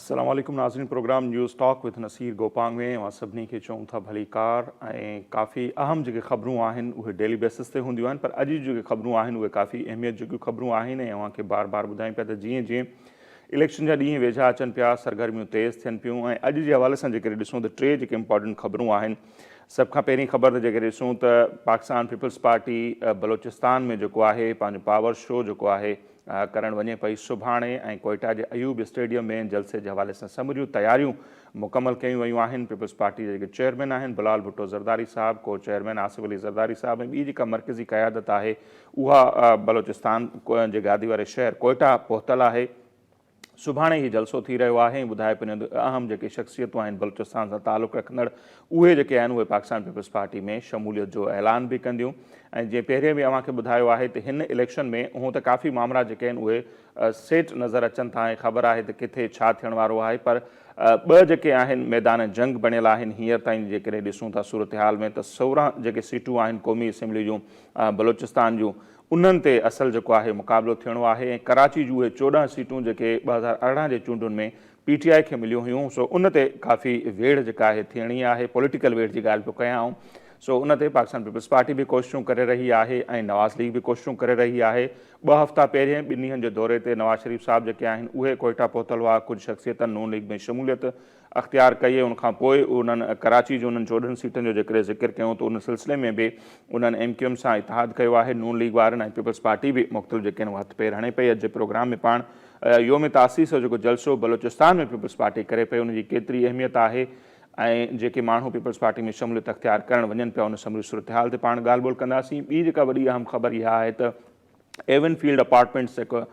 السلام عليڪم ناظرين programme news talk with Naseer Gopang ۾ اوهان سڀني کي چئون ٿا ڀليڪار ۽ ڪافي اهم جيڪي خبرون آهن اهي ڊيلي بيسس تي هونديون آهن پر اڄ جون جيڪي خبرون آهن اهي ڪافي اهميت جوڳيون خبرون آهن ۽ اوهان کي بار بار ٻڌايون پيا ته جيئن جيئن اليڪشن جا ڏينهن ويجها اچن پيا سرگرميون تيز ٿين پيون ۽ اڄ جي حوالي سان جيڪڏهن ڏسون ته ٽي جيڪي امپارٽنٽ خبرون آهن سڀ کان پهرين خبر ته جيڪڏهن ڏسون ته پاڪستان پيپلز پارٽي بلوچستان ۾ جيڪو آهي پنهنجو پاور شو جيڪو آهي ڪرڻ وڃي پئي سڀاڻي ۽ ڪوئيٽا جي ايوب اسٽيڊيم ۾ جلسي جي حوالي سان سموريون تياريون مڪمل ڪيون ويون آهن پيپلز پارٽي جا جيڪي چيئرمين آهن بلال ڀٽو زرداري صاحب ڪو چيئرمين آصف علي زرداري صاحب ۽ ٻي جيڪا مرڪزي قيادت آهي اها بلوچستان جي گادي واري شهر ڪوئيٽا پهتل آهي سڀاڻي هي جلسو ٿي رهيو آهي ۽ ٻڌايو پيو وڃي ته اهم جيڪي شخصيتون آهن بلوچستان سان تعلق رکندڙ اهي جيڪي آهن اهي پاڪستان پيپلز پارٽي ۾ شموليت جو اعلان به ڪنديون ۽ جيئن پهرين به اوهان کي ٻڌايو آهي ته هن اليڪشن ۾ هون ته ڪافي مامرا جيڪي آهن اهي سيٽ نظر اچن ٿا ۽ خبر آهي ته ڪٿي ڇا ٿيڻ وارو آهي پر ٻه جيڪي آهن ميدان جنگ بڻيل آهن هينئر تائين جيڪڏهن ڏسون ٿا صورتحال ۾ ته 16 جيڪي سيٽون آهن قومي اسيمبلي جون بلوچستان جون انهن تي اصل جيڪو آهي مقابلو ٿيڻو آهي ۽ ڪراچي جون اهي 14 سيٽون جيڪي 2018 جي چونڊن ۾ پي ٽي آء کي مليون هيون سو ان تي ڪافي ويڙهه جيڪا آهي ٿيڻي آهي پوليٽيڪل ويڙهه جي ڳالهه پيو ڪيان آئون سو ان تي پاڪستان پيپلز پارٽي به ڪوششون ڪري رهي آهي ۽ نواز ليگ به ڪوششون ڪري رهي آهي ٻه هفتا پهرين ٻن ڏينهن جي دوري تي نواز شريف صاحب جيڪي آهن اهي ڪوئيٽا پهتل هئا ڪجهه شخصيتن نون ليگ ۾ شموليت اختيار ڪئي ان کان پوء انهن ڪراچي جي انهن 14 سيٽن جو جيڪڏهن ذڪر ڪيون ته ان سلسلي ۾ به انهن ايم ڪيو ايم سان اتحاد ڪيو آهي نون ليگ وارن ۽ پيپلز پارٽي به مختلف جيڪي آهن هٿ پير هڻي پئي اڄ جي پروگرام ۾ پاڻ يوم تاسيس جو جيڪو جلسو بلوچستان ۾ پيپلز پارٽي ڪري پئي ان جي ڪيتري اهميت آهي ۽ جيڪي ماڻهو پيپلز پارٽي ۾ شموليت اختيار ڪرڻ وڃن پيا ان سموري صورتحال تي پاڻ ڳالهه ٻولهه ڪنداسين ٻي جيڪا وڏي اهم خبر اها آهي ته ايون فيلڊ اپارٽمينٽس هڪ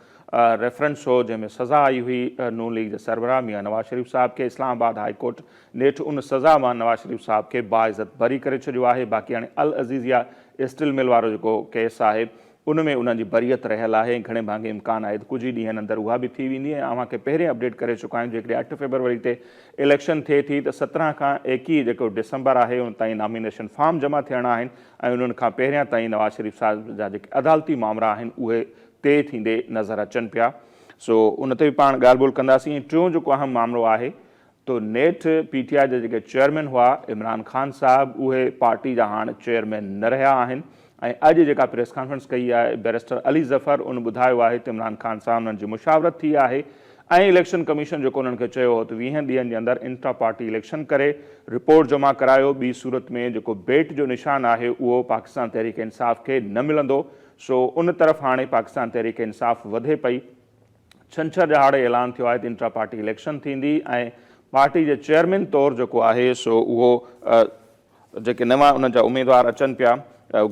ريفرنس هو جنهن ۾ سزا آئي هئي نون ليگ جي سربراهه ميان نواز شريف صاحب کي اسلام آباد هائي ڪورٽ نيٺ ان سزا مان نواز شريف صاحب کي باعزت بري ڪري ڇڏيو آهي باقي هاڻي العزيزيه اسٽيل مل وارو جيڪو ڪيس آهي ان ۾ انهن جي بريت رهيل آهي ۽ گهڻي ڀاڱي امڪان آهي ته ڪجهه ئي ڏينهن اندر اها به ٿي ويندي ۽ اوهان کي پهرين اپڊيٽ ڪري چڪا آهيون جيڪڏهن اٺ فيبروري تي اليڪشن ٿئي ٿي ته 17 کان 21 جيڪو ڊسمبر آهي ان تائين نامينيشن فارم جمع ٿيڻا آهن ۽ انهن کان پهريان تائين نواز شريف صاحب جا جيڪي عدالتي مامرا آهن اهي طئي ٿيندي نظر اچن پيا سو ان تي به پاڻ ڳالهه ٻولهه ڪنداسين ۽ ٽيون جيڪو اهم مامرو آهي ته نيٺ پي ٽي آء جا جيڪي چيئرمين هئا عمران خان صاحب اهي پارٽي جا هاڻ چيئرمين نه رهيا آهن ۽ اڄ جيڪا پريس ڪانفرنس ڪئي آهي بئريسٽر علي ظفر ان ٻڌايو آهي ته عمران خان سان انهن جي مشاورت ٿي آهي ۽ اليڪشن ڪميشن جيڪو انهن کي چيو هو ته ويهن ڏينهن جي اندر انٽرا پارٽي اليڪشن ڪري رپورٽ جمع ڪرايو ٻي صورت ۾ جيڪو بيٽ جو نشان آهي اهو پاڪستان تحريڪ انصاف کي نه ملندو سو ان طرف هاڻي پاڪستان تحريڪ انصاف وڌي پئي ڇنڇر ڏهاڙي اعلان ٿيو آهي ته انٽرا پارٽي اليڪشن ٿيندي ۽ پارٽي جي چيئرمين طور جيڪو آهي سو اهو جيڪي نوان انهن جا اميدوار اچن پيا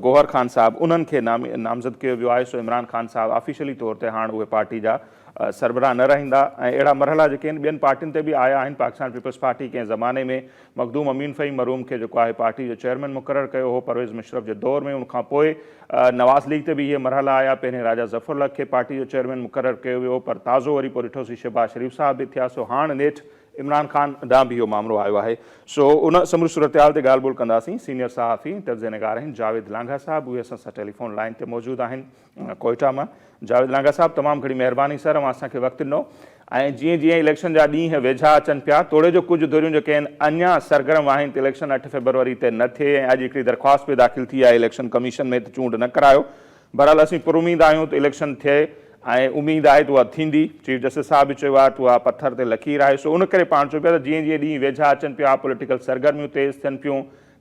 گوهر خان صاحب انهن کي نامزد ڪيو ويو آهي سو عمران خان صاحب آفيشلي طور تي هاڻ اهي پارٽي جا سربراهه نه رهندا ۽ اهڙا مرحلا جيڪي آهن ٻين پارٽين تي به آيا آهن پاڪستان پيپلز پارٽي ڪنهن زماني ۾ مخدوم امين فهيم مرحوم کي جيڪو آهي پارٽي جو چيئرمين مقرر ڪيو هو پرويز مشرف جي دور ۾ ان کان پوء نواز ليگ تي به اهي مرحلا آيا پهرين راجا ظفر الحق کي پارٽي جو چيئرمين مقرر ڪيو ويو پر تازو وري پوء ڏٺوسين شهباز شريف صاحب به ٿيا سو هاڻ نيٺ عمران خان ڏانهن به اهو مامرو آيو آهي سو ان سموري صورتحال تي ڳالهه ٻولهه ڪنداسين سينيئر صحافي ۽ تجزيه نگار آهن جاويد لانگاهه صاحب اهي اسان سان ٽيليفون لائين تي موجود آهن ڪوئيٽا مان جاويد لانگاهه صاحب تمام گهڻي مهرباني سر اوهان اسان کي وقت ڏنو ۽ جيئن جيئن اليڪشن جا ڏينهن ويجها اچن پيا توڙي جو ڪجهه ڌريون جيڪي آهن اڃا سرگرم آهن ته اليڪشن اٺ فيبروري تي نه ٿئي ۽ اڄ هڪڙي درخواست به داخل ٿي آهي اليڪشن ڪميشن ۾ ته چونڊ نه ڪرايو بهرحال اسين پراميد آهيون ته اليڪشن ٿئي ۽ اميد آهي ته اها ٿيندي، چيف جسٽس صاحب به چيو آهي ته اها پٿر تي لڪير آهي، سو ان ڪري پاڻ چئون پيا ته جيئن جيئن ڏينهن ويجها اچن پيا پوليٽيڪل سرگرميون تيز ٿين پيون،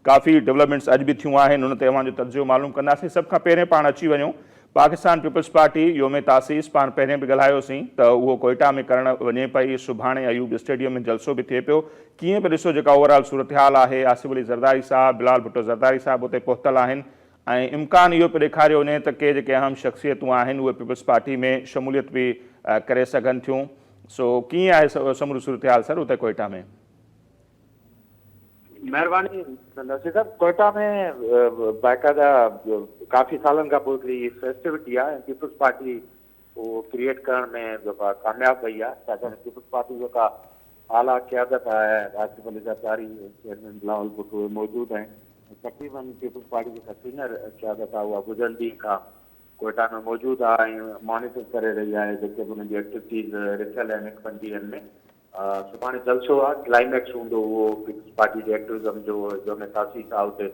ڪافي ڊولپمينٽس اڄ به ٿيون آهن ان تي اوهان جو تجزيو معلوم ڪنداسين، سڀ کان پهرين پاڻ اچي وڃون پاڪستان پيپلز پارٽي يوم تاسيس پاڻ پهرين به ڳالهايوسين ته اهو ڪوئيٽا ۾ ڪرڻ وڃي پئي، سڀاڻي ايوب اسٽيڊيم ۾ جلسو به ٿئي پيو، ڪيئن به ڏسو جيڪا اوور آل صورتحال آهي آصف علي زرداري صاحب، بلال ڀٽو زرداري صاحب اتي پهتل آهن، ۽ امڪان اهو پيو ڏيکاريو وڃي ته ڪي جيڪي اهم شخصيتون آهن اهي پيپلز پارٽي ۾ شموليت به ڪري سگهن ٿيون سو ڪيئن آهي سموري صورتحال سر اتي ڪوئيٽا ۾؟ مهرباني نصير صاحب ڪوئيٽا ۾ باقاعده ڪافي سالن کان پوء هڪڙي فيسٽوٽي آهي ۽ پيپلز پارٽي اهو ڪريئيٽ ڪرڻ ۾ جيڪو آهي ڪامياب وئي آهي ڇاڪاڻ ته پيپلز پارٽي جيڪا اعليٰ قيادت آهي آصف علي زرداري چيئرمين بلاول ڀٽو اهي موجود آهن ۽ تقريبن پيپلز پارٽي جيڪا سينئر قيادت آهي اها گذريل ڏينهن کان ڪوئيٽا ۾ موجود آهي ۽ مانيٽر ڪري رهي آهي جيڪي به انهن جي ايڪٽيوٽيز رٿيل آهن هڪ ٻن ڏينهن ۾ سڀاڻي جلسو آهي ڪلائميڪس هوندو اهو پيپلز پارٽي جي ايڪٽوزم جو يوم تاسيس آهي اتي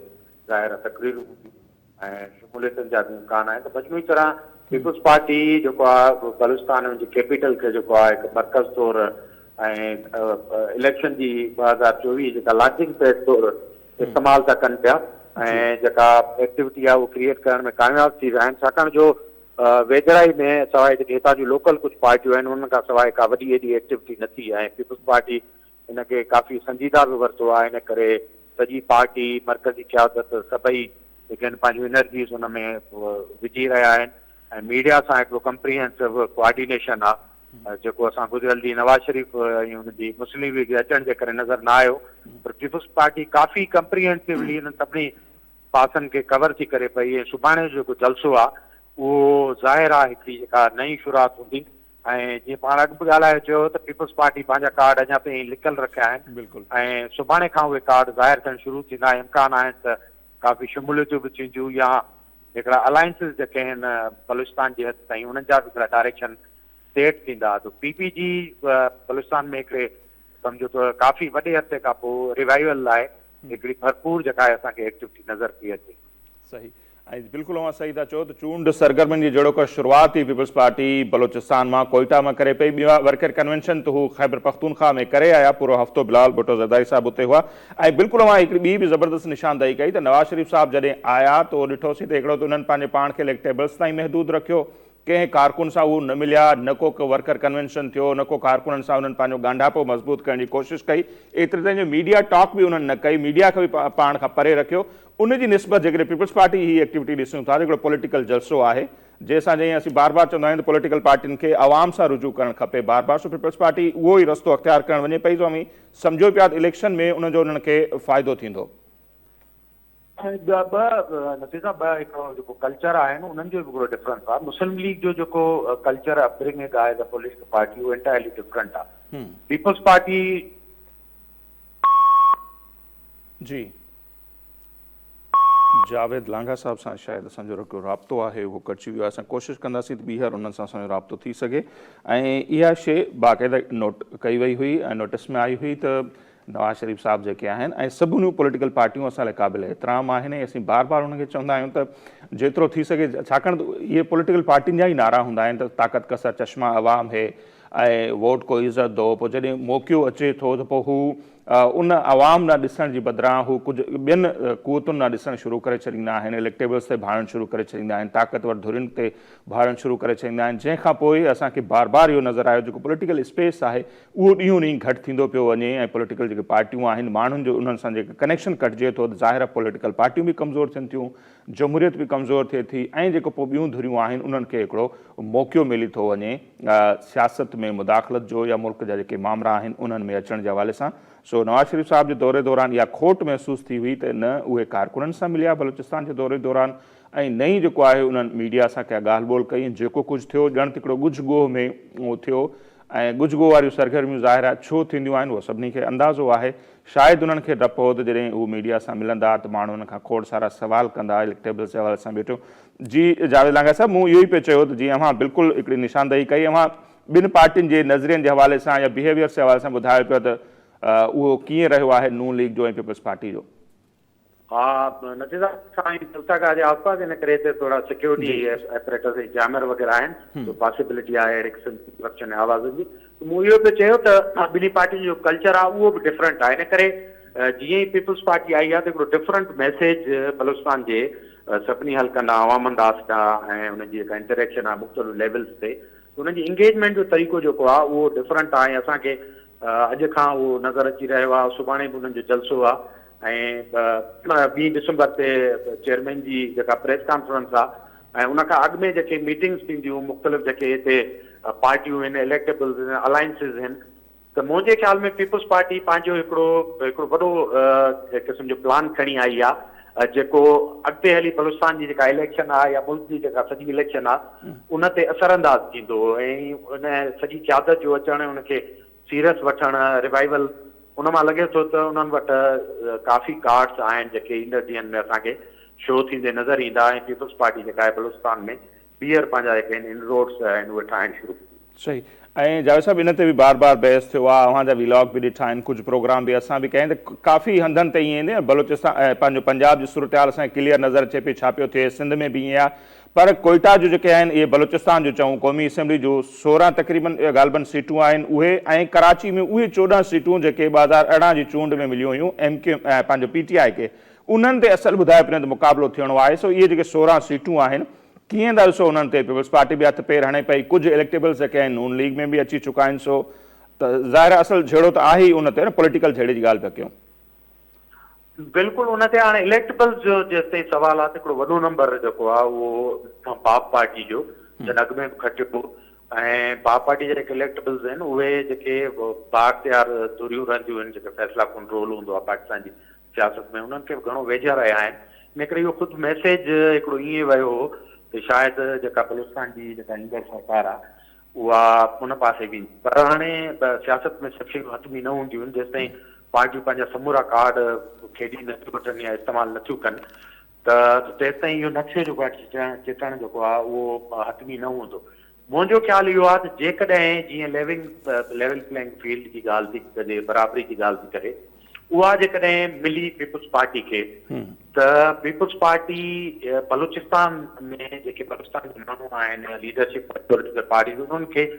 ظاهر تقريرون هونديون ۽ شموليتن جا به امڪان آهن ته مجموعي طرح پيپلز پارٽي جيڪو آهي بلوچستان جي ڪيپيٽل کي جيڪو آهي هڪ مرڪز طور ۽ اليڪشن جي 2024 جيڪا لانچنگ پيڊ طور استعمال ٿا ڪن پيا ۽ جيڪا ايڪٽيوٽي آهي اهو ڪريئيٽ ڪرڻ ۾ ڪامياب ٿي ويا آهن ڇاڪاڻ جو ويجهڙائي ۾ سواء جيڪي هتان جون لوڪل ڪجهه پارٽيون آهن انهن کان سواء ڪا وڏي ايڏي ايڪٽيوٽي نه ٿي ۽ پيپلز پارٽي ان کي ڪافي سنجيده به ورتو آهي ان ڪري سڄي پارٽي مرڪزي قيادت سڀئي جيڪي آهن پنهنجون انرجيز ان ۾ وجهي رهيا آهن ۽ ميڊيا سان هڪڙو ڪمپريهنسو ڪوآرڊينيشن آهي جيڪو اسان گذريل ڏينهن نواز شريف ۽ ان جي مسلم ليگ جي اچڻ جي ڪري نظر نه آيو پر پيپلز پارٽي ڪافي ڪمپريهنسولي انهن سڀني پاسن کي ڪور ٿي ڪري پئي ۽ سڀاڻي جو جيڪو جلسو آهي اهو ظاهر آهي هڪڙي جيڪا نئين شروعات هوندي ۽ جيئن پاڻ اڳ به ڳالهايو چيو ته پيپلز پارٽي پنهنجا ڪارڊ اڃا تائين لڪل رکيا آهن ۽ سڀاڻي کان اهي ڪارڊ ظاهر ٿيڻ شروع ٿيندا ۽ امڪان آهن ته ڪافي شموليتون به ٿينديون يا هڪڙا الائنسز جيڪي آهن بلوچستان جي حد تائين انهن جا به هڪڙا ڊائريڪشن سيٽ ٿيندا ته پي پي جي بلوچستان ۾ هڪڙي سمجهو ته ڪافي وڏي عرصي کان پوء ريوائيول لاء هڪڙي ڀرپور جيڪا آهي اسان کي ايڪٽيوٽي نظر پئي اچي. صحيح ۽ بلڪل اوهان صحيح ٿا چئو ته چونڊ سرگرمين جي جهڙوڪر شروعات ئي پيپلز پارٽي بلوچستان مان ڪوئيٽا مان ڪري پئي ٻيا ورڪر ڪنوينشن ته هو خيبرپختونخواهه ۾ ڪري آيا پورو هفتو بلاول ڀٽو زرداري صاحب اتي هئا ۽ بلڪل اوهان هڪڙي ٻي به زبردست نشاندهي ڪئي ته نواز شريف صاحب جڏهن آيا ته ڏٺوسين ته هڪڙو ته انهن پنهنجي پاڻ کي اليڪٽيبلز تائين محدود رکيو ڪنهن ڪارڪن سان هو نه مليا، نه ڪو ورڪر ڪنوينشن ٿيو، نه ڪو ڪارڪنن سان انهن پنهنجو ڳانڍاپو مضبوط ڪرڻ جي ڪوشش ڪئي، ايتري تائين جو ميڊيا ٽاڪ به انهن نه ڪئي، ميڊيا کي به پاڻ کان پري رکيو. ان جي نسبت جيڪڏهن پيپلز پارٽي جي هي ايڪٽيوٽي ڏسون ٿا ته هڪڙو پوليٽيڪل جلسو آهي، جنهن سان جئين اسين بار بار چوندا آهيون ته پوليٽيڪل پارٽين کي عوام سان رجوع ڪرڻ کپي بار بار، سو پيپلز پارٽي اهو ئي رستو اختيار ڪرڻ وڃي پئي، سو اوهين سمجهو پيا ته اليڪشن ۾ ان جو انهن کي فائدو ٿيندو. ۽ ٻيا ٻه نصير صاحب ٻه هڪڙو جيڪو ڪلچر آهي نه انهن جو به هڪڙو ڊفرنس آهي مسلم ليگ جو جيڪو ڪلچر اپ برنگنگ آهي ايز ا پوليٽيڪل پارٽي اهو انٽائرلي ڊفرنٽ آهي پيپلز پارٽي جي جاويد لانگا صاحب سان شايد اسان جو رڪو رابطو آهي اهو ڪٽجي ويو آهي اسان ڪوشش ڪنداسين ته ٻيهر انهن سان اسان جو رابطو ٿي سگهي ۽ اها شي باقاعده نوٽ ڪئي وئي هئي ۽ نوٽس ۾ آئي هئي ته نواز شريف صاحب جيڪي آهن ۽ سڀنيون پوليٽيڪل پارٽيون اسان لاء قابل احترام آهن ۽ اسين بار بار انهن کي چوندا آهيون ته جيترو ٿي سگهي ڇاڪاڻ ته اهي پوليٽيڪل پارٽين جا ئي نعرا هوندا آهن ته طاقت کا سر چشما عوام هي ۽ ووٽ ڪو عزت دو پوء جڏهن موقعو اچي ٿو ته پوء هو ان عوام ڏانهن ڏسڻ جي بدران هو ڪجهه ٻين قوتن ڏانهن ڏسڻ شروع ڪري ڇڏيندا آهن اليڪٽيبلز تي ڀاڙڻ شروع ڪري ڇڏيندا آهن طاقتور ڌرين تي ڀاڙڻ شروع ڪري ڇڏيندا آهن جنهن کان پوء اسان کي بار بار اهو نظر آيو جيڪو پوليٽيڪل اسپيس آهي اهو ڏينهون ڏينهن گهٽ ٿيندو پيو وڃي ۽ پوليٽيڪل جيڪي پارٽيون آهن ماڻهن جو انهن سان جيڪي ڪنيڪشن ڪٽجي ٿو ته ظاهر آهي پوليٽيڪل پارٽيون به ڪمزور ٿين ٿيون جمهوريت به ڪمزور ٿئي ٿي ۽ جيڪو پوء ٻيون ڌريون آهن انهن کي هڪڙو موقعو ملي ٿو وڃي سياست ۾ مداخلت جو يا ملڪ جا جيڪي مامرا آهن انهن ۾ اچڻ جي حوالي سان سو نواز شريف صاحب جي دوري دوران اها کوٽ محسوس ٿي هئي ته نه اهي ڪارڪنن سان مليا بلوچستان جي دوري دوران ۽ نه ئي جيڪو آهي انهن ميڊيا سان ڪا ڳالهه ٻولهه ڪئي ۽ جيڪو ڪجهه ٿيو ڄڻ ته هڪڙو ڳجهه ڳوهه ۾ اهو ٿيو ۽ ڳجهه ڳوهه واريون سرگرميون ظاهر آهي ڇو ٿينديون آهن اهو سڀني کي اندازو آهي. شايد انهن کي ڊپ هو ته جڏهن هو ميڊيا سان ملندا ته ماڻهو انهن کان کوڙ سارا سوال ڪندا اليڪٽيبلز جي حوالي سان بيٺو جي جاويد لانگاهه صاحب مون اهو ئي پئي چيو ته جيئن اوهان بلڪل هڪڙي نشاندهي ڪئي اوهان ٻن پارٽين جي نظرين جي حوالي سان يا بيهيويئرس جي حوالي سان ٻڌايو پيو ته اهو ڪيئن رهيو آهي نون ليگ جو ۽ پيپلز پارٽي جو. ها نصير صاحب سائين جلسه گاهه جي آس پاس ان ڪري هتي ٿورا سيڪيورٽي ايپريٽس ۽ جامر وغيره آهن سو پاسيبلٽي آهي اهڙي قسم جي ڪرپشن ۽ آوازن جي ته مون اهو پئي چيو ته ٻنهي پارٽين جو ڪلچر آهي اهو به ڊفرنٽ آهي ان ڪري جيئن ئي پيپلز پارٽي آئي آهي ته هڪڙو ڊفرنٽ ميسيج بلوچستان جي سڀني حلقن ڏانهن عوامن ڏانهن ۽ انهن جي جيڪا انٽريڪشن آهي مختلف ليولز تي انهن جي انگيجمينٽ جو طريقو جيڪو آهي اهو ڊفرنٽ آهي ۽ اسان کي اڄ کان اهو نظر اچي رهيو آهي سڀاڻي به انهن جو جلسو آهي ۽ ٻي ڊسمبر تي چيئرمين جي جيڪا پريس ڪانفرنس آ ۽ ان کان اڳ ۾ جيڪي ميٽنگز ٿينديون مختلف جيڪي هتي پارٽيون آهن اليڪٽيبلز آهن الائنسز آهن ته منهنجي خيال ۾ پيپلز پارٽي پنهنجو هڪڙو هڪڙو وڏو قسم جو پلان کڻي آئي آ جيڪو اڳتي هلي بلوچستان جي جيڪا اليڪشن آهي يا ملڪ جي جيڪا سڄي اليڪشن آهي ان تي اثر انداز ٿيندو ۽ ان سڄي قيادت جو اچڻ ان کي سيريس وٺڻ ريوائيول ان مان لڳي ٿو ته انهن وٽ ڪافي ڪارڊس آهن جيڪي ايندڙ ڏينهن ۾ اسان کي شو ٿيندي نظر ايندا ۽ پيپلز پارٽي جيڪا آهي بلوچستان ۾ ٻيهر پنهنجا جيڪي آهن انروڊس آهن اهي ٺاهڻ شروع ڪندي. صحيح ۽ جاويد صاحب ان تي به بار بار بحث ٿيو آهي اوهان جا وي لاگ به ڏٺا آهن ڪجهه پروگرام به اسان به ڪيا آهن ته ڪافي هنڌن تي ائين ايندي بلوچستان پنهنجو پنجاب جي صورتحال اسان کي ڪليئر نظر اچي پئي ڇا پيو ٿئي سنڌ ۾ به ائين آهي پر ڪوئيٽا جو جيڪي آهن اهي بلوچستان جو چئون قومي اسيمبلي جو 16 تقريبن غالبن سيٽون آهن اهي ۽ ڪراچي ۾ اهي 14 سيٽون جيڪي 2018 جي چونڊ ۾ مليون هيون ايم ڪيو پنهنجو پي ٽي آء کي انهن تي اصل ٻڌايو پيو ته مقابلو ٿيڻو آهي سو اهي جيڪي 16 سيٽون آهن ڪيئن ٿا ڏسو انهن تي پيپلز پارٽي به هٿ پير هڻي پئي ڪجهه اليڪٽيبلز جيڪي آهن نون ليگ ۾ به اچي چڪا آهن سو ته ظاهر اصل جهيڙو ته آهي ئي ان تي نه پوليٽيڪل جهيڙي جي ڳالهه پيا ڪيون. بلڪل ان تي هاڻي اليڪٽبلز جو جيستائين سوال آهي ته هڪڙو وڏو نمبر جيڪو آهي اهو باپ پارٽي جو جن اڳ ۾ به کٽيو هو ۽ باپ پارٽي جا جيڪي اليڪٽبلز آهن اهي جيڪي بااختيار ڌريون رهنديون آهن جيڪي فيصلا ڪن رول هوندو آهي پاڪستان جي سياست ۾ انهن کي به گهڻو ويجها رهيا آهن ان ڪري اهو خود ميسيج هڪڙو ائين ويو هو ته شايد جيڪا بلوچستان جي جيڪا ايندڙ سرڪار آهي اها ان پاسي ويندي پر هاڻي سياست ۾ سڀ شيون حتمي نه هونديون آهن جيستائين پارٽيون پنهنجا سمورا ڪارڊ کيڏي نه ٿيون وٺن يا استعمال نه ٿيون ڪن ته تيستائين اهو نقشو جيڪو آهي چٽڻ جيڪو آهي اهو حتمي نه هوندو. منهنجو خيال اهو آهي ته جيڪڏهن جيئن ليونگ ليول پلينگ فيلڊ جي ڳالهه ٿي ڪجي برابري جي ڳالهه ٿي ڪري اها جيڪڏهن ملي پيپلز پارٽي کي ته پيپلز پارٽي بلوچستان ۾ جيڪي بلوچستان جا ماڻهو آهن يا ليڊرشپ پوليٽيڪل پارٽي انهن کي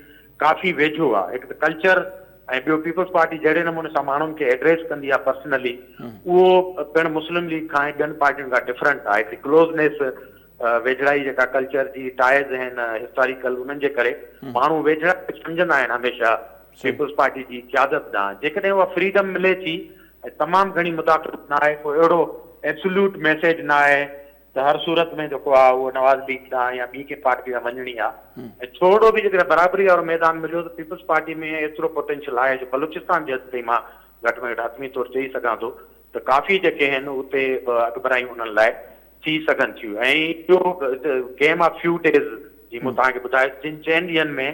ڪافي ويجهو آهي هڪ ته ڪلچر ۽ ٻيو پيپلز پارٽي جهڙي نموني سان ماڻهن کي ايڊريس ڪندي آهي پرسنلي اهو پڻ مسلم ليگ کان ۽ ٻين پارٽين کان ڊفرنٽ آهي هڪڙي ڪلوزنيس ويجهڙائي جيڪا ڪلچر جي ٽائز آهن هسٽاريڪل انهن جي ڪري ماڻهو ويجهڙائي سمجهندا آهن هميشه پيپلز پارٽي جي قيادت ڏانهن جيڪڏهن اها فريڊم ملي ٿي ۽ تمام گهڻي مداخلت نه آهي ڪو اهڙو ايبسوليوٽ ميسيج نه آهي ته هر صورت ۾ جيڪو آهي اهو نواز ليگ ڏانهن يا ٻي ڪنهن پارٽي ڏانهن وڃڻي آهي ۽ ٿورڙو به جيڪڏهن برابري وارو ميدان مليو ته پيپلز پارٽي ۾ ايترو پوٽينشل آهي جو بلوچستان جي حد تائين مان گهٽ ۾ گهٽ حتمي طور چئي سگهان ٿو ته ڪافي جيڪي آهن اتي اڳڀرايون انهن لاء ٿي سگهن ٿيون ۽ اهو گيم آف فيو ڊيز جي مون توهان کي ٻڌايو جن چئن ڏينهن ۾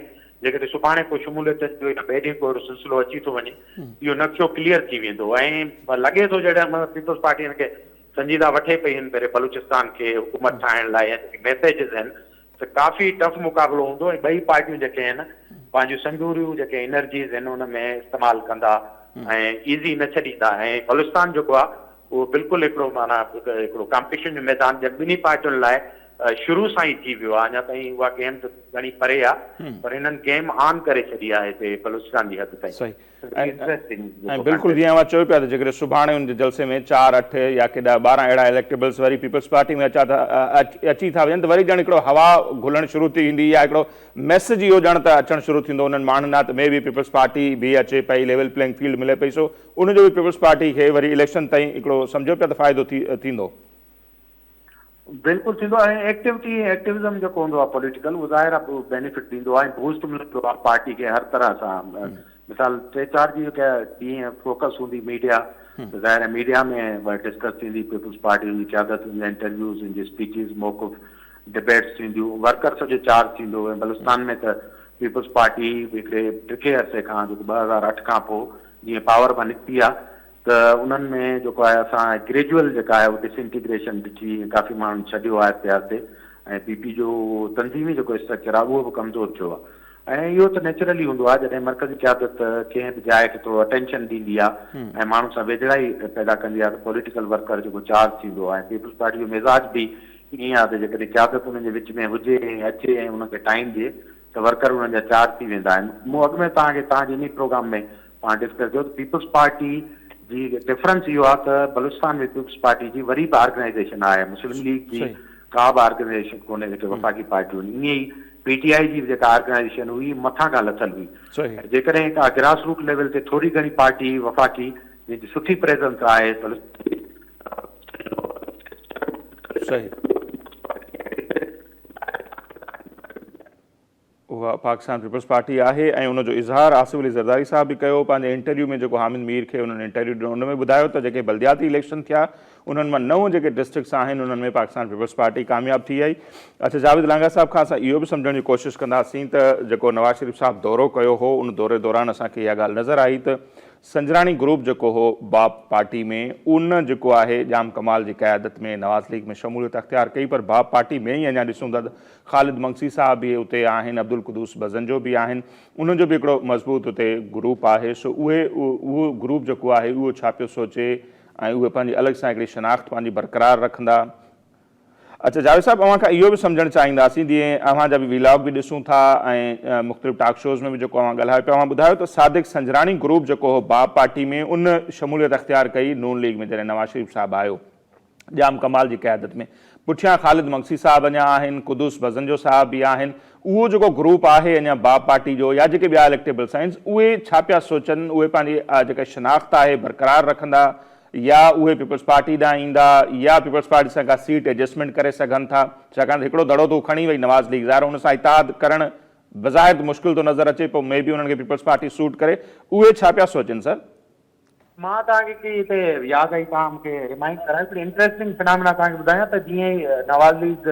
جيڪڏهن سڀاڻي ڪو شموليت جو يا ٻئي ڏينهن ڪو اهڙو سلسلو اچي ٿو وڃي اهو نقشو ڪليئر ٿي ويندو ۽ لڳي ٿو جهڙي مطلب پيپلز پارٽي هن کي سنجيده وٺي پئي هن ڀيري بلوچستان کي حڪومت ٺاهڻ لاء يا جيڪي ميسيجز آهن ته ڪافي ٽف مقابلو هوندو ۽ ٻئي پارٽيون جيڪي آهن پنهنجون سموريون جيڪي انرجيز آهن ان ۾ استعمال ڪندا ۽ ايزي نه ڇڏيندا ۽ بلوچستان جيڪو آهي اهو بلڪل هڪڙو معنيٰ هڪڙو ڪامپٽيشن جو ميدان ڄڻ ٻنهي پارٽين لاء شروع سان ئي ٿي ويو آهي اڃا تائين اها گيم ته گهڻي پري آهي پر هنن گيم آن ڪري ڇڏي آهي هتي بلوچستان جي حد تائين. صحيح ۽ بلڪل جيئن اوهان چيو پيا ته جيڪڏهن سڀاڻي ان جي جلسي ۾ چار اٺ يا ڪي ڏهه 12 اهڙا اليڪٽيبلز وري پيپلز پارٽي ۾ اچا ٿا اچي ٿا وڃن ته وري ڄڻ هڪڙو هوا گهلڻ شروع ٿي ويندي يا هڪڙو ميسيج اهو ڄڻ ته اچڻ شروع ٿيندو انهن ماڻهن ڏانهن ته مي بي پيپلز پارٽي به اچي پئي ليول پلينگ فيلڊ ملي پئي سو ان جو به پيپلز پارٽي کي وري اليڪشن تائين هڪڙو سمجهو پيا ته فائدو ٿيندو. بلڪل ٿيندو ۽ ايڪٽيوٽي ۽ ايڪٽيوزم جيڪو هوندو آهي پوليٽيڪل اهو ظاهر آهي بينيفٽ ڏيندو آهي ۽ بوسٽ ملندو آهي پارٽي کي هر طرح سان مثال ٽي چار جي جيڪا ڏينهن فوڪس هوندي ميڊيا ته ظاهر آهي ميڊيا ۾ ڊسڪس ٿيندي پيپلز پارٽي ان جي قيادت ان جا انٽرويوز ان جي اسپيچز موقف ڊبيٽس ٿينديون ورڪر سڄو چارج ٿيندو ۽ بلوچستان ۾ ته پيپلز پارٽي هڪڙي ڊگهي عرصي کان جيڪو 2008 کان پوء جيئن پاور مان نڪتي آ ته انهن ۾ جيڪو آهي اسان گريجوئل جيڪا آهي اهو ڊس انٽيگريشن ڏٺي ۽ ڪافي ماڻهن ڇڏيو آهي آهستي آهستي ۽ پي پي جو تنظيمي جيڪو اسٽرڪچر آهي اهو به ڪمزور ٿيو آهي ۽ اهو ته نيچرلي هوندو آهي جڏهن مرڪزي قيادت ڪنهن به جاء کي ٿورو اٽينشن ڏيندي آهي ۽ ماڻهن سان ويجهڙائي پيدا ڪندي آهي ته پوليٽيڪل ورڪر جيڪو چارج ٿيندو آهي ۽ پيپلز پارٽي جو مزاج به ائين آهي ته جيڪڏهن قيادت انهن جي وچ ۾ هجي ۽ اچي ۽ انهن کي ٽائيم ڏئي ته ورڪر انهن جا چارج ٿي ويندا آهن. مون اڳ ۾ توهان کي توهان جي انهي پروگرام ۾ پاڻ ڊسڪس ڪيو ته پيپلز پارٽي جي ڊفرنس اهو آهي ته بلوچستان ۾ پيپلز پارٽي جي وري به آرگنائيزيشن آهي مسلم ليگ جي ڪا به آرگنائيزيشن ڪونهي جيڪي وفاقي پارٽيون آهن ائين ئي پي ٽي آء جي به جيڪا آرگنائيزيشن هئي مٿان کان لٿل هئي جيڪڏهن ڪا گراس روٽ ليول تي ٿوري گهڻي پارٽي وفاقي جنهن جي سٺي پريزنس آهي بلوچستان صحيح. اهو اها پاڪستان پيپلز پارٽي آهي ۽ ان جو اظهار آصف علي زرداري صاحب به ڪيو پنهنجي انٽرويو ۾ جيڪو حامد مير کي انهن انٽرويو ڏنو ان ۾ ٻڌايو ته جيڪي بلدياتي اليڪشن ٿيا انهن مان نو جيڪي ڊسٽرڪٽس آهن انهن ۾ پاڪستان پيپلز پارٽي ڪامياب ٿي آئي. اڇا جاويد لانگاهه صاحب کان اسان اهو به سمجهڻ جي ڪوشش ڪنداسين ته جيڪو نواز شريف صاحب دورو ڪيو هو ان دوري دوران اسان کي اها ڳالهه نظر آئي ته سنجراڻي گروپ جيڪو هو باپ پارٽي ۾ ان جيڪو آهي ڄام ڪمال جي قيادت ۾ نواز ليگ ۾ شموليت اختيار ڪئي پر باپ پارٽي ۾ ئي اڃا ڏسون ٿا ته خالد منگسي صاحب به اتي آهن عبدالقدوس بزنجو به آهن انهن جو به هڪڙو مضبوط اتي گروپ آهي سو اهي اهو گروپ جيڪو آهي اهو ڇا پيو سوچي ۽ اهي پنهنجي الڳ سان هڪڙي شناخت پنهنجي برقرار رکندا. اڇا جاويد صاحب اوهان کان اهو به سمجهڻ چاهينداسين جيئن اوهان جا به ويلاگ به ڏسون ٿا ۽ مختلف ٽاڪ شوز ۾ به جيڪو اوهان ڳالهايو پيا اوهان ٻڌايو ته صادق سنجراڻي گروپ جيڪو هو باپ پارٽي ۾ ان شموليت اختيار ڪئي نون ليگ ۾ جڏهن نواز شريف صاحب آيو ڄام ڪمال جي قيادت ۾ پٺيان خالد مگسي صاحب اڃا آهن قدوس بزنجو صاحب به آهن اهو جيڪو گروپ آهي اڃا باپ پارٽي جو يا جيڪي ٻيا اليڪٽيبلس آهن اهي ڇا پيا سوچن اهي پنهنجي جيڪا شناخت آهي برقرار رکندا يا اهي پيپلز پارٽي ڏانهن ايندا يا پيپلز پارٽي سان ڪا سيٽ ايڊجسٽمينٽ ڪري سگهن ٿا ڇاڪاڻ ته هڪڙو ڌڙو ته هو کڻي وئي نواز ليگ ظاهر ان سان اتحاد ڪرڻ بظاهر ته مشڪل ٿو نظر اچي پوء مي بي انهن کي پيپلز پارٽي سوٽ ڪري اهي ڇا پيا سوچين سر؟ مان توهان کي هڪڙي هتي ياد آئي توهان مون کي ريمائنڊ ڪرايو هڪڙي انٽريسٽنگ فنامينا توهان کي ٻڌايان ته جيئن ئي نواز ليگ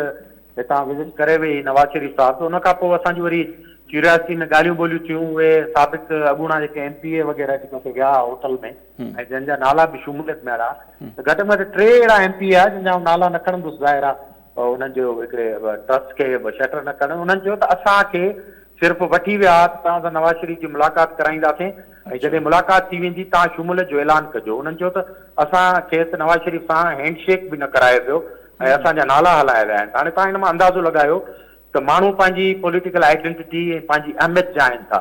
هتان وزٽ ڪري وئي نواز شريف صاحب ته ان کان پوء اسان جون وري ڪيورياسٽي ۾ ڳالهيون ٻولهيون ٿيون اهي سابق اڳوڻا جيڪي ايم پي اي وغيره جيڪي اتي ويا هوٽل ۾ ۽ جن جا نالا به شموليت ۾ آيا ته گهٽ ۾ گهٽ ٽي اهڙا ايم پي اي آيا جن جا آئون نالا نه کڻندس ظاهر آهي انهن جو هڪڙي ٽرسٽ کي شيٽر نه ڪرڻ انهن چيو ته اسان کي صرف وٺي ويا ته توهان سان نواز شريف جي ملاقات ڪرائينداسين ۽ جڏهن ملاقات ٿي ويندي توهان شموليت جو اعلان ڪجو انهن چيو ته اسان کي ته نواز شريف سان هينڊ شيڪ به نه ڪرايو ويو ۽ اسان جا نالا هلايا ويا آهن ته هاڻي توهان ان مان اندازو لڳايو ته ماڻهو پنهنجي پوليٽيڪل آئيڊنٽيٽي ۽ پنهنجي اهميت چاهين ٿا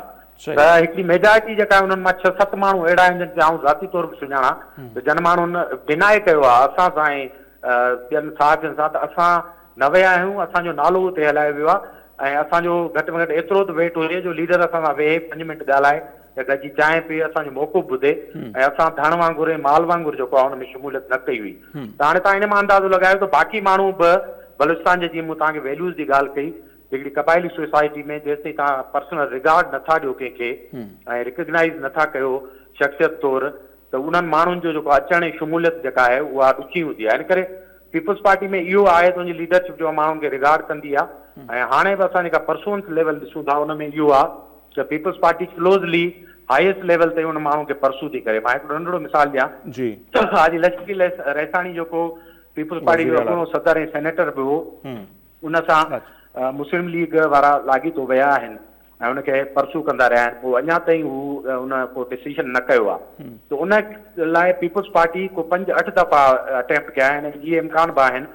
ته هڪڙي ميجارٽي جيڪا آهي انهن مان ڇهه ست ماڻهو اهڙا آهن جن کي آئون ذاتي طور به سڃاڻان ته جن ماڻهن ڊنائي ڪيو آهي اسان سان ۽ ٻين صحافين سان ته اسان نه ويا آهيون اسان جو نالو اتي هلايو ويو آهي ۽ اسان جو گهٽ ۾ گهٽ ايترو ته ويٽ هجي جو ليڊر اسان سان ويهي پنج منٽ ڳالهائي يا گڏجي چانهه پيئي اسان جو موقف ٻڌي ۽ اسان ڌڻ وانگر ۽ مال وانگر جيڪو آهي ان ۾ شموليت نه ڪئي هئي ته هاڻي توهان ان مان اندازو لڳايو ته باقي ماڻهو به بلوچستان جي جيئن مون توهان کي ويليوز جي ڳالهه ڪئي هڪڙي قبائلي سوسائٽي ۾ جيستائين توهان پرسنل رگارڊ نٿا ڏيو ڪنهن کي ۽ ريڪگنائيز نٿا ڪيو شخصيت طور ته انهن ماڻهن جو جيڪو اچڻ ۽ شموليت جيڪا آهي اها ڏکي هوندي آهي ان ڪري پيپلز پارٽي ۾ اهو آهي ته ان جي ليڊرشپ جو ماڻهن کي رگارڊ ڪندي آهي ۽ هاڻي به اسان جيڪا پرسوئنس ليول ڏسون ٿا ان ۾ اهو آهي ته peoples party closely highest level تي ان ماڻهن کي پرسو ٿي ڪري مان هڪڙو ننڍڙو مثال ڏيان جي حاجي لشڪري رئيساڻي جيڪو پيپلز پارٽي جو اڳوڻو صدر ۽ سينيٽر به هو ان سان مسلم ليگ وارا لاڳيتو ويا آهن ۽ ان کي پرسو ڪندا رهيا آهن پوء اڃا تائين هو ان ڪو ڊسيشن نه ڪيو آهي ته ان لاء پيپلز پارٽي ڪو پنج اٺ دفعا اٽيمپٽ ڪيا آهن ۽ اهي امڪان به آهن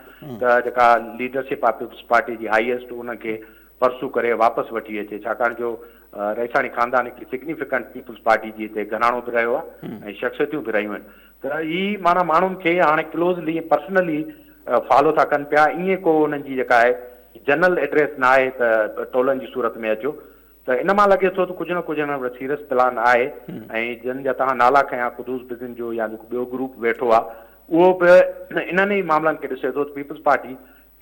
ته جيڪا ليڊرشپ آهي پيپلز پارٽي جي هائيسٽ ان کي پرسو ڪري واپس وٺي اچي ڇاڪاڻ جو رئيساڻي خاندان هڪڙي سگنيفڪنٽ پيپلز پارٽي جي هتي گهراڻو به رهيو آهي ۽ شخصيتون به رهيون آهن ته هي معنيٰ ماڻهن کي هاڻي ڪلوزلي ۽ پرسنلي فالو ٿا ڪن پيا ائين ڪو انهن جي جيڪا آهي جنرل ايڊريس نه آهي ته ٽولن جي صورت ۾ اچو ته ان مان لڳي ٿو ته ڪجهه نه ڪجهه انهن وٽ سيريس پلان آهي ۽ جن جا توهان نالا کنيا قدوس بزن جو يا جيڪو ٻيو گروپ ويٺو آهي اهو به انهن ئي معاملن کي ڏسي ٿو ته پيپلز پارٽي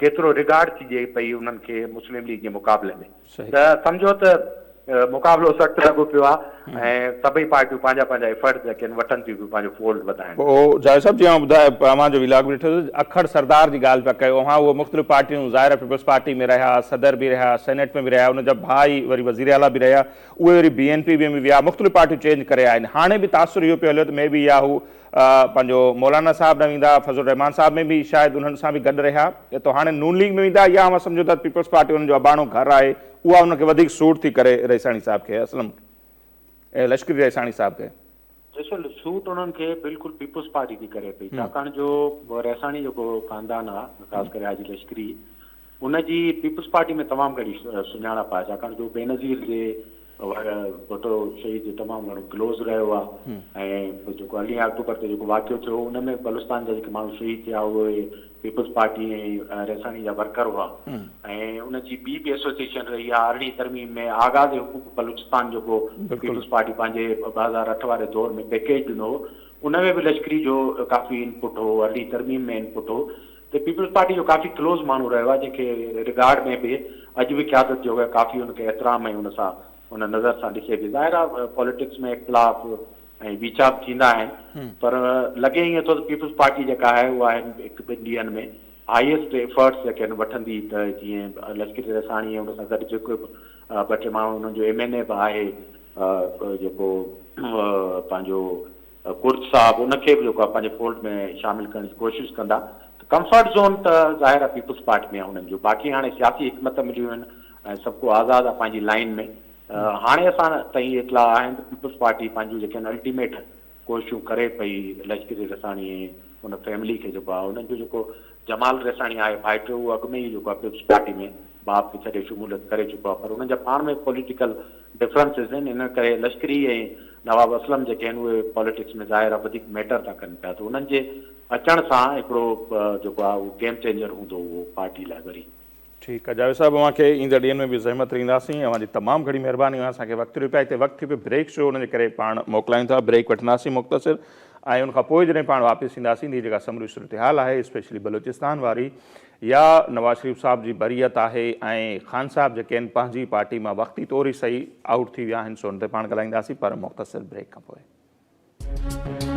ڪيترو رگارڊ ٿي ڏئي پئي انهن کي مسلم ليگ جي مقابلي ۾ ته سمجهو ته مقابلو سخت لڳو پيو آهي ۽ سڀئي پارٽيون پنهنجا پنهنجا ايفرٽس جيڪي آهن وٺن ٿيون پيون پنهنجو فولڊ وڌائڻ. پوء جاويد صاحب جيئن اوهان ٻڌايو اوهان جو ويلاگ به ڏٺو ته اکڙ سردار جي ڳالهه پيا ڪيو اوهان اهي مختلف پارٽيون ظاهر آهي پيپلز پارٽي ۾ رهيا صدر به رهيا سينيٽ ۾ به رهيا ان جا ڀاء ئي وري وزير اعليٰ به رهيا اهي وري بي اين پي ۾ به ويا مختلف پارٽيون چينج ڪري آيا آهن هاڻي به تاثر اهو پيو هليو ته مي بي يا هو پنهنجو مولانا صاحب ڏانهن ويندا، فضل الرحمان صاحب ۾ به شايد انهن سان به گڏ رهيا ته هاڻي نون ليگ ۾ ويندا يا اوهان سمجهو ٿا ته پيپلز پارٽي انهن جو اباڻو گهر آهي اها انهن کي وڌيڪ سوٽ ٿي ڪري رئيساڻي صاحب کي اسلم ۽ لشڪري رئيساڻي صاحب کي. ڏسو سوٽ انهن کي بلڪل پيپلز پارٽي ٿي ڪري پئي ڇاڪاڻ جو رئيساڻي جيڪو خاندان آهي خاص ڪري حاجي لشڪري ان جي پيپلز پارٽي ۾ تمام گهڻي سڃاڻپ آهي ڇاڪاڻ جو بينظير جي ڀٽو شهيد جي تمام گهڻو ڪلوز رهيو آهي ۽ جيڪو ارڙهين آڪٽوبر تي جيڪو واقعو ٿيو ان ۾ بلوچستان جا جيڪي ماڻهو شهيد ٿيا اهي پيپلز پارٽي ۽ رئيساڻي جا ورڪر هئا ۽ ان جي ٻي به ايسوسيئيشن رهي آهي ارڙهين ترميم ۾ آغاز حقوق بلوچستان جيڪو پيپلز پارٽي پنهنجي 2008 واري دور ۾ پيڪيج ڏنو هو ان ۾ به لشڪري جو ڪافي انپٽ هو ارڙهين ترميم ۾ انپٽ هو. ته پيپلز پارٽي جو ڪافي ڪلوز ماڻهو رهيو آهي جنهن کي رگارڊ ۾ به اڄ به قيادت جو ڪافي ان کي احترام ۽ ان سان ان نظر سان ڏسي پئي. ظاهر آهي پاليٽڪس ۾ اختلاف ۽ ويڇا به ٿيندا آهن پر لڳي ائين ٿو ته پيپلز پارٽي جيڪا آهي اها هن هڪ ٻن ڏينهن ۾ هائيسٽ ايفرٽس جيڪي آهن وٺندي ته جيئن لشڪري رئيساڻي ۽ ان سان گڏ جيڪو به ٻه ٽي ماڻهو انهن جو ايم اين اي به آهي جيڪو پنهنجو ڪرد صاحب ان کي به جيڪو آهي پنهنجي فولڊ ۾ شامل ڪرڻ جي ڪوشش ڪندا ته ڪمفرٽ زون ته ظاهر آهي پيپلز پارٽي ۾ آهي انهن جو باقي هاڻي سياسي حڪمت عمليون آهن ۽ سڀ ڪو آزاد آهي پنهنجي لائين ۾. هاڻي اسان تائين اطلاع آهن ته پيپلز پارٽي پنهنجون جيڪي آهن الٽيميٽ ڪوششون ڪري پئي لشڪري رساڻي ۽ ان فيملي کي جيڪو آهي انهن جو جيڪو جمال ريساڻي آهي ڀائٽيو اهو اڳ ۾ ئي جيڪو آهي پيپلز پارٽي ۾ باپ کي ڇڏي شموليت ڪري چڪو آهي پر انهن جا پاڻ ۾ پوليٽيڪل ڊفرنسز آهن ان ڪري لشڪري ۽ نواب اسلم جيڪي آهن اهي پوليٽڪس ۾ ظاهر آهي وڌيڪ ميٽر ٿا ڪن پيا ته انهن جي اچڻ سان هڪڙو جيڪو آهي اهو گيم چينجر هوندو اهو پارٽي لاء وري. ٺيڪ آ جاويد صاحب اوهان کي ايندڙ ڏينهن ۾ به زحمت ڏينداسين اوهان جي تمام گهڻي مهرباني اوهان اسان کي وقت ڏيو پيا هتي وقت ٿي پيو بريڪ جو ان جي ڪري پاڻ موڪلايون ٿا بريڪ وٺنداسين مختصر ۽ ان کان پوء جڏهن پاڻ واپس اينداسين هي جيڪا سموري صورتحال آهي اسپيشلي بلوچستان واري يا نواز شريف صاحب جي بريت آهي ۽ خان صاحب جيڪي آهن پنهنجي پارٽي مان وقتي طور ئي صحيح آئوٽ ٿي ويا آهن سو ان تي پاڻ ڳالهائينداسين پر مختصر بريڪ کان پوء.